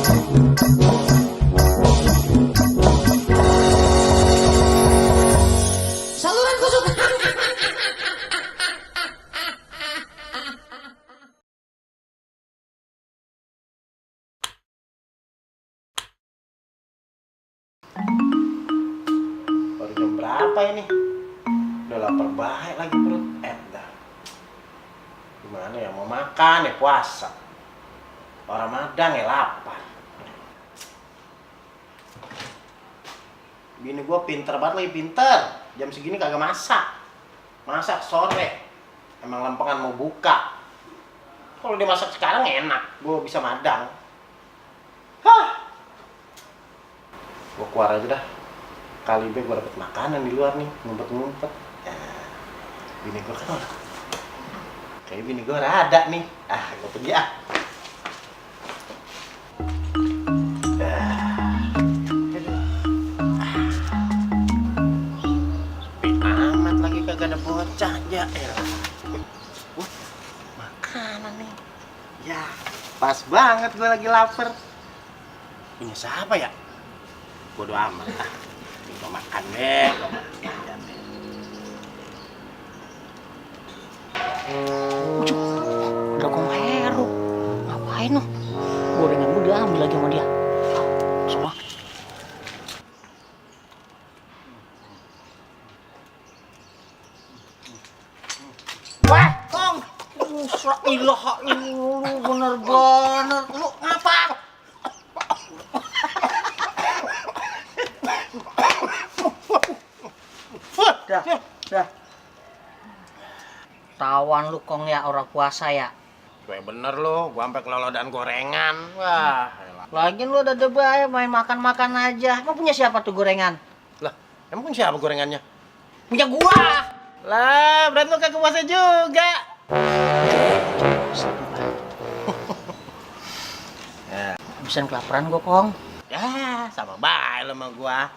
Saluran kusuk. Baru jam berapa ini? Udah lapar banget lagi perut. Dah. Gimana ya, mau makan ya puasa. Orang Ramadan ya lapar. Bini gua pinter banget lagi, pinter. Jam segini kagak masak. Masak sore. Emang lempengan mau buka. Kalau dia masak sekarang enak, gua bisa madang. Hah. Gua keluar aja dah. Kali be gua dapet makanan di luar nih, ngumpet-ngumpet. Bini gua kan kayak bini gua rada nih. Gua pergi Sepi amat lagi kagak ada bocah ya elah. Makanan nih. Ya, pas banget gua lagi lapar. Punya siapa ya? Bodo amat lah. Gua makan deh, gua makan deh. Udah kong Heru. Ngapain lo? Gorengan gue diambil lagi sama dia. Semua. Wah, Kong! Ilaha illallah, bener-bener. Lu ngapa? Dah. Tawan lu Kong ya, orang puasa ya. Gue bener lo, gua sampai kelolodan gorengan. Wah, elah. Lagian lu udah debay main makan-makan aja. Emang punya siapa tuh gorengan? Lah, emang siapa gorengannya? Punya gua. Lah, berarti lo kagak puasa juga. Habisan kelaparan gua Kong. Ya, sama baik lo sama gua.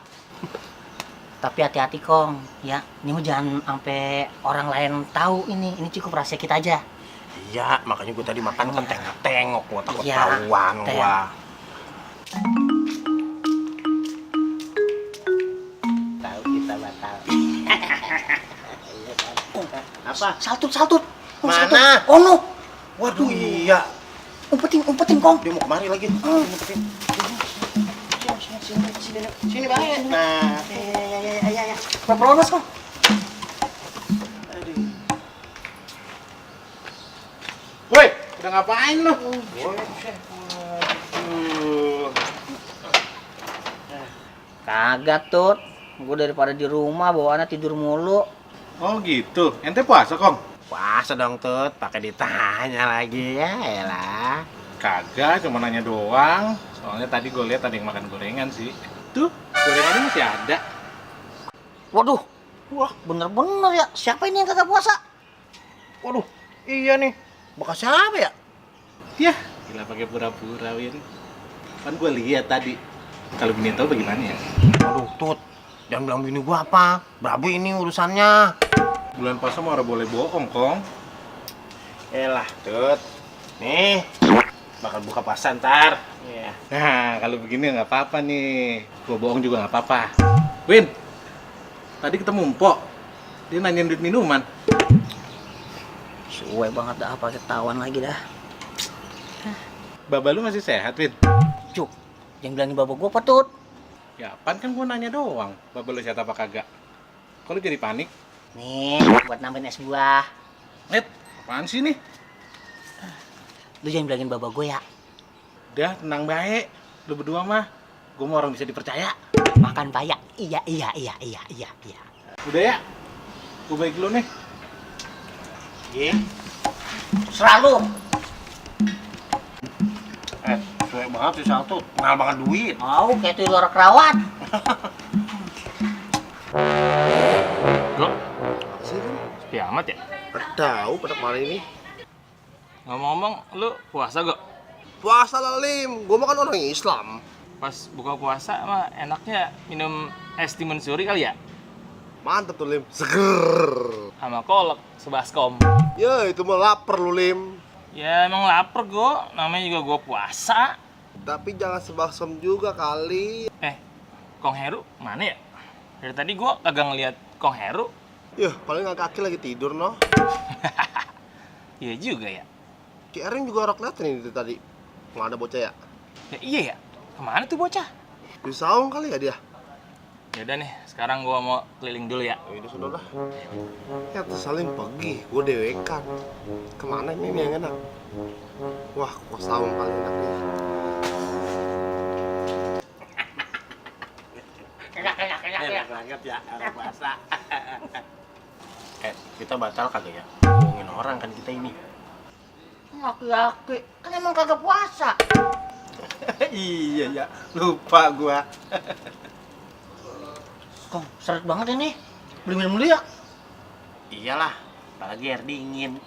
Tapi hati-hati Kong, ya. Ini mah jangan sampai orang lain tahu ini. Ini cukup rahasia kita aja. Iya, makanya gua tadi makan kan tengok-tengok, gua takut Iya, tahuan gua. Tahu kita batal. Apa? Saltut. Mana? Oh no. Waduh, iya. Umpetin Kong. Dia mau kemari lagi. Umpetin. Sini banget. Nah, Ya. Peronos Kong. aduh. Woi, udah ngapain lu? Kagak Tut. Gue daripada di rumah bawaannya tidur mulu. Oh gitu, ente puasa Kong? Puasa dong Tut, pakai ditanya lagi ya elah. Kagak, cuma nanya doang. Soalnya tadi gue lihat ada yang makan gorengan sih. Tuh, gorengannya masih ada. Waduh. Wah, bener-bener ya. Siapa ini yang kagak puasa? Waduh, iya nih. Bekas siapa ya? Yah, gila pakai pura-pura, Win. Kan gue lihat tadi. Kalau bini tahu bagaimana ya? Waduh, Tut. Jangan bilang bini gua apa. Berabe ini urusannya. Bulan puasa mau boleh bohong, Kong. Elah, Tut. Nih, bakal buka puasa ntar. Iya. Nah, kalau begini nggak apa-apa nih. Gue bohong juga nggak apa-apa. Win, tadi ketemu Mpok. Dia nanyain duit minuman. Suwe banget dah, pakai tawan lagi dah. Baba lu masih sehat, Win? Cuk, yang bilangin bapak gua apa Tut? Ya, apaan kan gue nanya doang. Baba lu sehat apa kagak? Kok lu jadi panik? Nih, buat nambahin es buah. Net, apaan sih nih? Lu jangan bilangin bapak gua ya. Udah, tenang baik. Lu berdua mah, gue mau orang bisa dipercaya. Makan payak. Iya. Udah ya, gue baik dulu nih. Iya. Serah lu. Suwe banget sih Sal Tut. Mahal banget duit. Mau kayak tuyul orang kerawat. Bro, sepi amat ya? Tahu pada kemarin ini. Ngomong-ngomong, lu puasa gak? Puasa lah Lim. Gua mah kan orang Islam. Pas buka puasa mah enaknya minum es timun suri kali ya? Mantep tuh Lim, seger. Sama kolak, sebaskom. Ya itu mah lapar lu Lim. Ya emang lapar gue, namanya juga gue puasa. tapi jangan sebaksem juga kali. Kong Heru mana ya? Dari tadi gua kagak ngeliat Kong Heru. Yah, paling kaki lagi tidur, noh. Iya juga ya. Ki Erin juga orang kelihatan ini dari tadi. Nggak ada bocah ya? Ya iya ya. Kemana tuh bocah? Di saung kali ya dia? Ya udah nih, sekarang gua mau keliling dulu ya. Ya udah sudah lah. Ya tersaling pergi, gue dewekan. Kemana ini yang enak? Wah, kok saung paling enak nih. Enak banget ya, orang puasa. Kita batal kagak ya? Ngomongin orang kan kita ini. Laki-laki, kan emang kagak puasa. Iya ya, lupa gua. Kong, seret banget ini. Beli minum dulu ya. Iyalah, apalagi air dingin.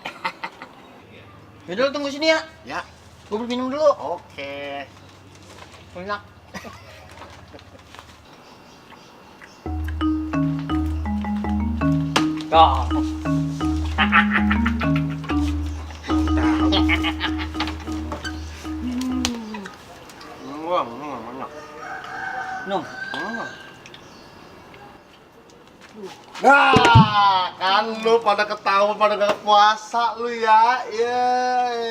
Yaudah lu tunggu sini ya. Ya, Gue beli minum dulu. oke. Enak. Kong. Wah, enak. Nung, Nah, kan lu pada ketawa pada nggak puasa lu ya. Ya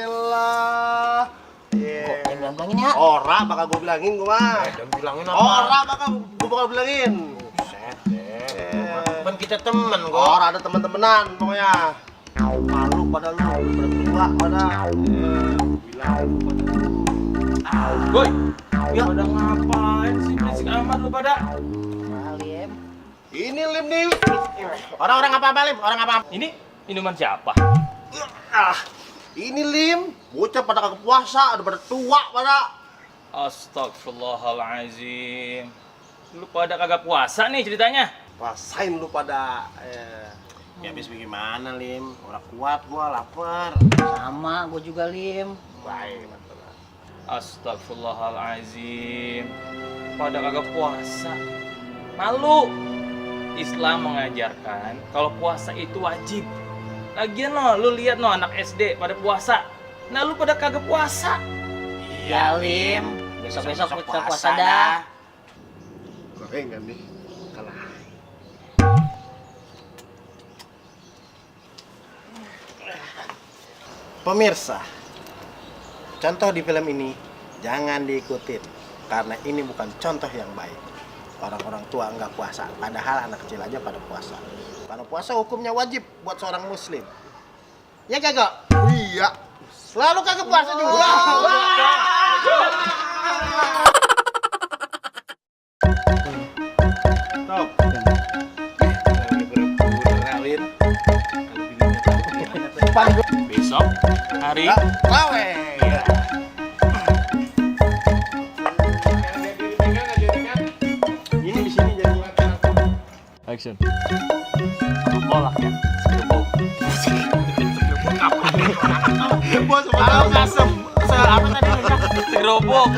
elah. kok yang bilangin ya? Ora bakal gue bilangin gue mah. Dan bilangin apa? Ora bakal gue bakal bilangin. Buset deh. Kan kita temen kok. Ora ada teman-temenan pokoknya. Malu pada lu berdua pada. Bilang Boy, ya pada ngapain sih berisik amat lu pada? Salim. ini Lim nih. Orang-orang apa-apa, Lim? Orang apa? Ini minuman siapa? Ah, ini Lim. Bocah pada kagak puasa, udah pada tua pada. Astagfirullahaladzim. Lu pada kagak puasa nih ceritanya? Rasain lu pada Ya habis bagaimana, Lim? Orang kuat gua, lapar. Sama, gue juga Lim. baik. Astagfirullahaladzim. Pada kagak puasa. Malu. Islam mengajarkan kalau puasa itu wajib. Lagian lu lihat anak SD pada puasa. Nah lu pada kagak puasa. Ya Lim. Besok-besok kita puasa dah. Gorengan nih. Kalah. Pemirsa, contoh di film ini jangan diikutin karena ini bukan contoh yang baik. Orang-orang tua nggak puasa, padahal anak kecil aja pada puasa. Karena puasa hukumnya wajib buat seorang muslim. Ya kagak? Iya. Selalu kagak puasa juga. Top. Besok hari Lawe. Ini di sini jadi action. Bolak ya. bos apa tadi? Gerobok.